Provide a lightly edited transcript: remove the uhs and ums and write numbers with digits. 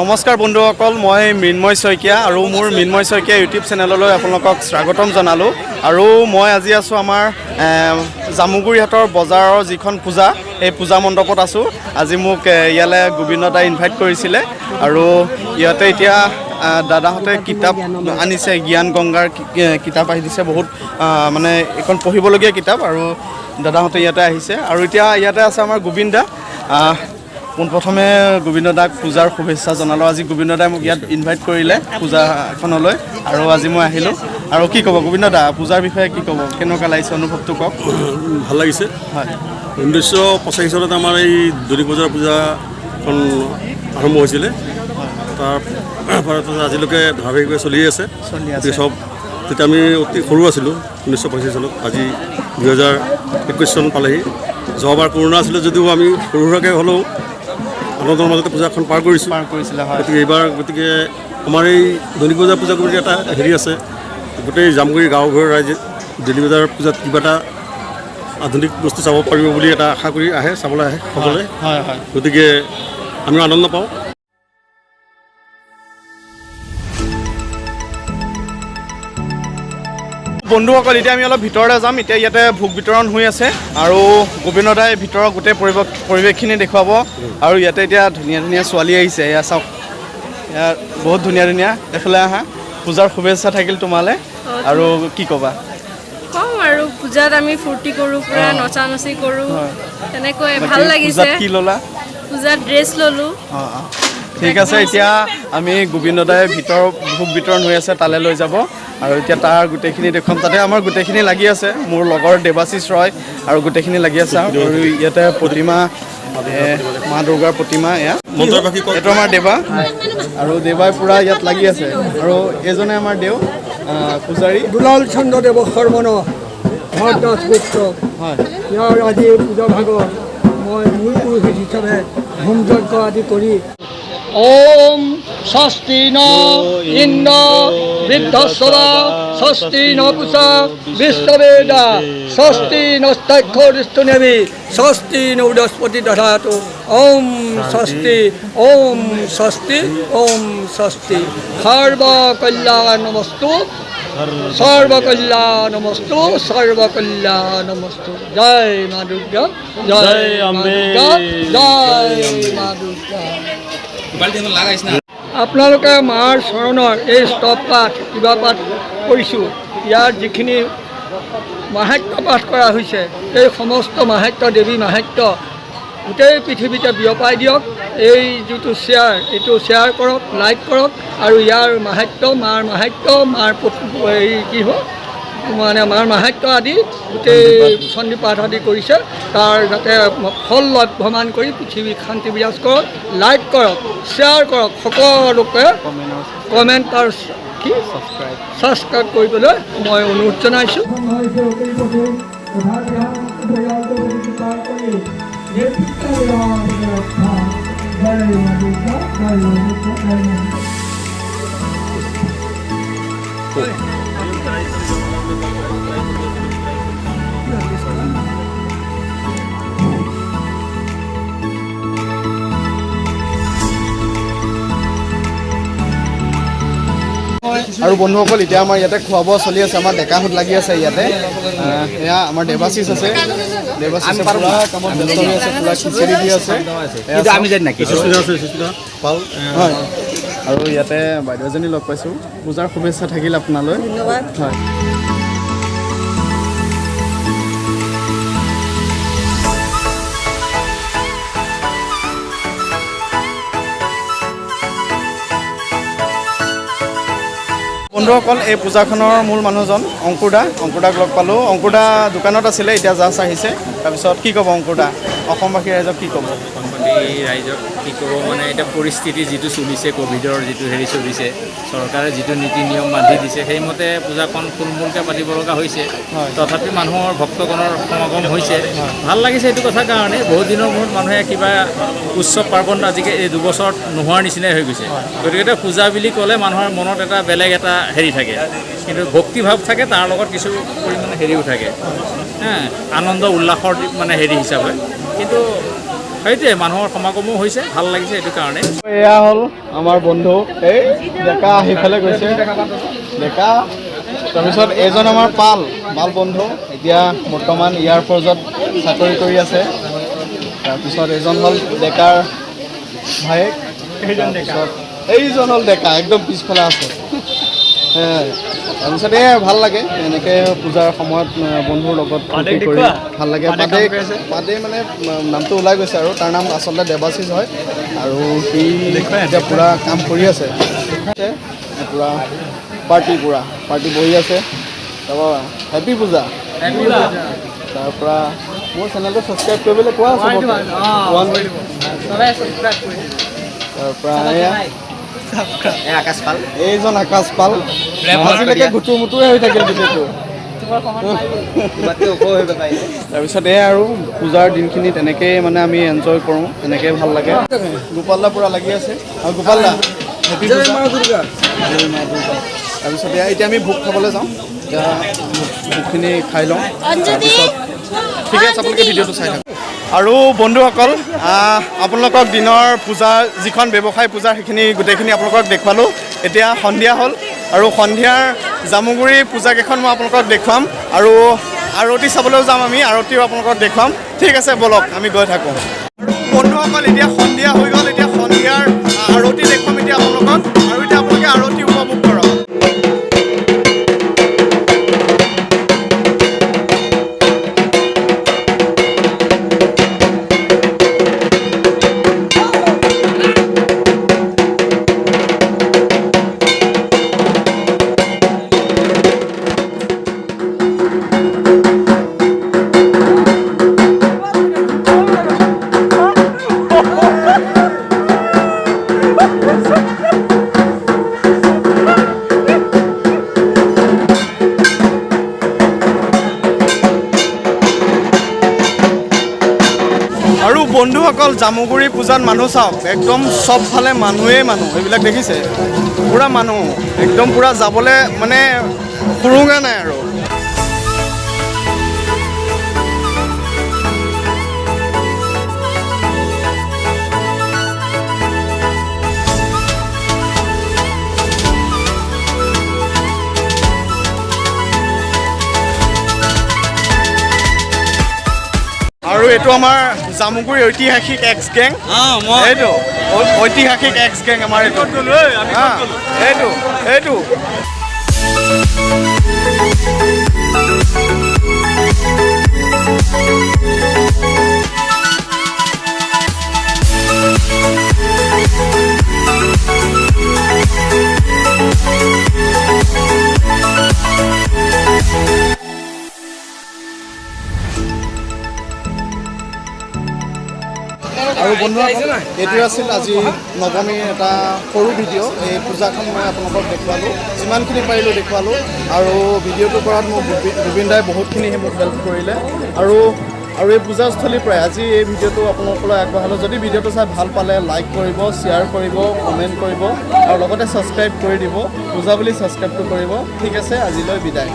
নমস্কাৰ বন্ধুসকল, মই মৃন্ময় শইকীয়া আৰু মোৰ মৃন্ময় শইকীয়া ইউটিউব চেনেললৈ আপোনালোকক স্বাগতম জনালোঁ। আৰু মই আজি আছোঁ আমাৰ জামুগুৰিহাটৰ বজাৰৰ যিখন পূজা, এই পূজা মণ্ডপত আছোঁ। আজি মোক ইয়ালৈ গোবিন্দ দাই ইনভাইট কৰিছিলে আৰু ইয়াতে এতিয়া দাদাহঁতে কিতাপ আনিছে, জ্ঞান গংগাৰ কিতাপ আহি দিছে বহুত, মানে এইখন পঢ়িবলগীয়া কিতাপ। আৰু দাদাহঁতে ইয়াতে আহিছে আৰু এতিয়া ইয়াতে আছে আমাৰ গোবিন্দ দা। পোনপ্ৰথমে গোবিন্দ দাক পূজাৰ শুভেচ্ছা জনালোঁ। আজি গোবিন্দ দাই মোক ইয়াত ইনভাইট কৰিলে পূজাখনলৈ আৰু আজি মই আহিলোঁ। আৰু কি ক'ব গোবিন্দ দা, পূজাৰ বিষয়ে কি ক'ব, কেনেকুৱা লাগিছে অনুভৱটো কওক? ভাল লাগিছে। হয়। 1985 চনত আমাৰ এই দৈনিক বজাৰ পূজাখন আৰম্ভ হৈছিলে, তাৰ পৰা আজিলৈকে ধাৰাবাহিকভাৱে চলিয়ে আছে। চলি আছে। চব তেতিয়া আমি অতি সৰু আছিলোঁ 1985 চনত, আজি 2021 চন পালেহি। যোৱাবাৰ কৰোণা আছিলে যদিও আমি সৰু সুৰাকৈ হ'লেও আনন্দৰ মাজতে পূজাখন পাৰ কৰিছোঁ। পাৰ কৰিছিলে, হয়। গতিকে এইবাৰ গতিকে আমাৰ এই দৈনিক বজাৰ পূজা কমিটিৰ এটা হেৰি আছে, গোটেই জামুগুৰি গাঁওঘৰৰ ৰাইজে দৈনিক বজাৰ পূজাত কিবা এটা আধুনিক বস্তু চাব পাৰিব বুলি এটা আশা কৰি আহে, চাবলৈ আহে সকলোৱে। হয় হয়। গতিকে আমিও আনন্দ পাওঁ। বন্ধুসকল, এতিয়া আমি অলপ ভিতৰলৈ যাম। এতিয়া ইয়াতে ভোগ বিতৰণ হৈ আছে আৰু গোবিন্দ দাই ভিতৰৰ গোটেই পৰিৱেশখিনি দেখুৱাব। আৰু ইয়াতে এতিয়া ধুনীয়া ধুনীয়া ছোৱালী আহিছে, এয়া চাওক, ইয়াত বহুত ধুনীয়া ধুনীয়া। এইফালে আহা, পূজাৰ শুভেচ্ছা থাকিল তোমালৈ। আৰু কি ক'বা? কম আৰু পূজাত আমি ফূৰ্তি কৰোঁ, পূৰা নচা নচি কৰোঁ, তেনেকৈ ভাল লাগিছে। পূজাত কি ল'লা? পূজাত ড্ৰেছ ল'লোঁ। ঠিক আছে, এতিয়া আমি গোবিন্দ দাই ভিতৰ ভোগ বিতৰণ হৈ আছে তালৈ লৈ যাব আৰু এতিয়া তাৰ গোটেইখিনি দেখুৱাম। তাতে আমাৰ গোটেইখিনি লাগি আছে, মোৰ লগৰ দেৱাশীষ ৰয় আৰু গোটেইখিনি লাগি আছে। আৰু ইয়াতে প্ৰতিমা, মা দুৰ্গাৰ প্ৰতিমা, এয়া এইটো আমাৰ দেৱা আৰু দেৱাই পূৰা ইয়াত লাগি আছে। আৰু এইজনে আমাৰ দেও পূজাৰী দুলাল চন্দ্ৰ দেৱ শৰ্মন ভৰদ্বাজ গোত্ৰ। হয়। ইয়াৰ আজি পূজা ভাগত মই মূল পুৰোহিত হিচাপে হোম যজ্ঞ আদি কৰি ওম স্বস্তি ন ইন্দ্ৰ বৃদ্ধস্বৰা, স্বস্তি ন পূষা বিশ্ববেদা, স্বস্তি নস্তাক্ষৰিষ্টুনেমি, স্বস্তি ন বৃহস্পতি দধাতু। ওম স্বস্তি, ওম স্বস্তি, ওম স্বস্তি। সৰ্বকল্যাণমস্তু, সৰ্বকল্যাণমস্তু, সৰ্বকল্যাণমস্তু। জয় মা দুৰ্গা, জয় মা দুৰ্গা, জয় মা দুৰ্গা। আপোনালোকে মাৰ চৰণৰ এই স্তৱ পাঠ কিবা পাঠ কৰিছোঁ, ইয়াৰ যিখিনি মাহাত্ম্য পাঠ কৰা হৈছে, এই সমস্ত মাহাত্ম্য, দেৱী মাহাত্ম্য গোটেই পৃথিৱীতে বিয়পাই দিয়ক। এই যিটো শ্বেয়াৰ, এইটো শ্বেয়াৰ কৰক, লাইক কৰক আৰু ইয়াৰ মাহাত্ম্য, মাৰ মাহাত্ম্য, মাৰ এই কি হ'ল মানে মাৰ মাহাত্ম্য আদি গোটেই চণ্ডী পাঠ আদি কৰিছে, তাৰ যাতে ফল লভ্যমান কৰি পৃথিৱীক শান্তি বিৰাজ কৰক। লাইক কৰক, শ্বেয়াৰ কৰক, সকলোকে কমেণ্ট আৰু কি ছাবস্ক্ৰাইব কৰিবলৈ মই অনুৰোধ জনাইছোঁ। আৰু বন্ধুসকল, এতিয়া আমাৰ ইয়াতে খোৱা বোৱা চলি আছে, আমাৰ ডেকাহঁত লাগি আছে ইয়াতে। এয়া আমাৰ দেৱাশীষ আছে, দেৱাশীষে পূৰা কামত ব্যস্ত হৈ আছে, পূৰা খিচিৰি দি আছে। হয়। আৰু ইয়াতে বাইদেউ এজনী লগ পাইছোঁ, পূজাৰ শুভেচ্ছা থাকিল আপোনালৈ। ধন্যবাদ। হয়। বন্ধুসকল, এই পূজাখনৰ মূল মানুহজন অংকুৰ দা, অংকুৰ দাক লগ পালোঁ। অংকুৰ দা দোকানত আছিলে, এতিয়া জাষ্ট আহিছে। তাৰপিছত কি ক'ব অংকুৰ দা, অসমবাসী ৰাইজক কি ক'ব? অসমবাসী ৰাইজক কি ক'ব মানে এতিয়া পৰিস্থিতি যিটো চলিছে, ক'ভিডৰ যিটো হেৰি চলিছে, চৰকাৰে যিটো নীতি নিয়ম বান্ধি দিছে সেইমতে পূজাখন থুলমূলকৈ পাতিব লগা হৈছে। তথাপি মানুহৰ ভক্তগণৰ সমাগম হৈছে, ভাল লাগিছে এইটো কথাৰ কাৰণে। বহুত দিনৰ মূৰত মানুহে কিবা উৎসৱ পাৰ্বণ আজিকালি এই দুবছৰত নোহোৱাৰ নিচিনাই হৈ গৈছে। গতিকে এতিয়া পূজা বুলি ক'লে মানুহৰ মনত এটা বেলেগ এটা হেৰি থাকে, কিন্তু ভক্তিভাৱ থাকে, তাৰ লগত কিছু পৰিমাণে হেৰিও থাকে, আনন্দ উল্লাসৰ মানে হেৰি হিচাপে। কিন্তু সেইটোৱে মানুহৰ সমাগমো হৈছে, ভাল লাগিছে সেইটো কাৰণে। এয়া হ'ল আমাৰ বন্ধু, এই ডেকা সেইফালে গৈছে ডেকা। তাৰপিছত এইজন আমাৰ পাল ভাল বন্ধু, এতিয়া বৰ্তমান এয়াৰফ'ৰ্চত চাকৰি কৰি আছে। তাৰপিছত এইজন হ'ল ডেকাৰ ভায়েক, তাৰপিছত এইজন হ'ল ডেকা, একদম পিছফালে আছে। তাৰপিছত এই ভাল লাগে এনেকৈ পূজাৰ সময়ত বন্ধুৰ লগত ফূৰ্তি কৰি ভাল লাগে। পাদে মানে নামটো ওলাই গৈছে আৰু তাৰ নাম আচলতে দেৱাশীষ হয় আৰু সি এতিয়া পূৰা কাম কৰি আছে, পূৰা পাৰ্টি, পূৰা পাৰ্টি বহি আছে। তাৰপৰা হেপী পূজা। তাৰপৰা মোৰ চেনেলটো ছাবস্ক্ৰাইব কৰিবলৈ কোৱা আছে। তাৰপৰা এইজন আকাশ পাল, আজিলৈকে গুটুৰ মুটুৰে হৈ থাকিল গোটেইটো। তাৰপিছত এয়া আৰু পূজাৰ দিনখিনি তেনেকেই মানে আমি এনজয় কৰোঁ, তেনেকেই ভাল লাগে। গোপাল দা পূৰা লাগি আছে। আৰু গোপাল দা হেপী পূজা। জয় মা দুৰ্গা। তাৰপিছত এয়া এতিয়া আমি ভোগ খাবলৈ যাওঁ, এতিয়া ভোগখিনি খাই লওঁ। তাৰপিছত ঠিকে আছে, আপোনালোকে ভিডিঅ'টো চাই থাকক। আৰু বন্ধুসকল, আপোনালোকক দিনৰ পূজা যিখন ব্যৱসায় পূজা সেইখিনি গোটেইখিনি আপোনালোকক দেখুৱালোঁ। এতিয়া সন্ধিয়া হ'ল আৰু সন্ধিয়াৰ জামুগুৰি পূজাকেইখন মই আপোনালোকক দেখুৱাম আৰু আৰতি চাবলৈও যাম আমি, আৰতিও আপোনালোকক দেখুৱাম। ঠিক আছে, ব'লক আমি গৈ থাকোঁ। আৰু বন্ধুসকল, এতিয়া সন্ধিয়া হৈ গ'ল, এতিয়া সন্ধিয়াৰ আৰতি দেখুৱাম এতিয়া আপোনালোকক আৰু এতিয়া আপোনালোকে আৰতি উপভোগ কৰক। আৰু বন্ধুসকল, জামুগুৰি পূজাত মানুহ চাওক, একদম চবফালে মানুহেই মানুহ। এইবিলাক দেখিছে, পূৰা মানুহ, একদম পূৰা যাবলৈ মানে সুৰুঙা নাই আৰু। আৰু এইটো আমাৰ জামুগুৰি ঐতিহাসিক এক্স গেং, এইটো ঐতিহাসিক এক্স গেং আমাৰ এইটো, এইটো এইটো। আৰু বন্ধুসকল, এইটোৱে আছিল আজি নৱমীৰ এটা সৰু ভিডিঅ'। এই পূজাখন মই আপোনালোকক দেখুৱালোঁ, যিমানখিনি পাৰিলোঁ দেখুৱালোঁ। আৰু ভিডিঅ'টো কৰাত মোক গোবিন্দ দাই বহুতখিনি মোক হেল্প কৰিলে। আৰু আৰু এই পূজাস্থলীৰ পৰাই আজি এই ভিডিঅ'টো আপোনালোকলৈ আগবঢ়ালোঁ। যদি ভিডিঅ'টো চাই ভাল পালে লাইক কৰিব, শ্বেয়াৰ কৰিব, কমেণ্ট কৰিব আৰু লগতে ছাবস্ক্ৰাইব কৰি দিব। পূজা বুলি ছাবস্ক্ৰাইবটো কৰিব। ঠিক আছে, আজিলৈ বিদায়।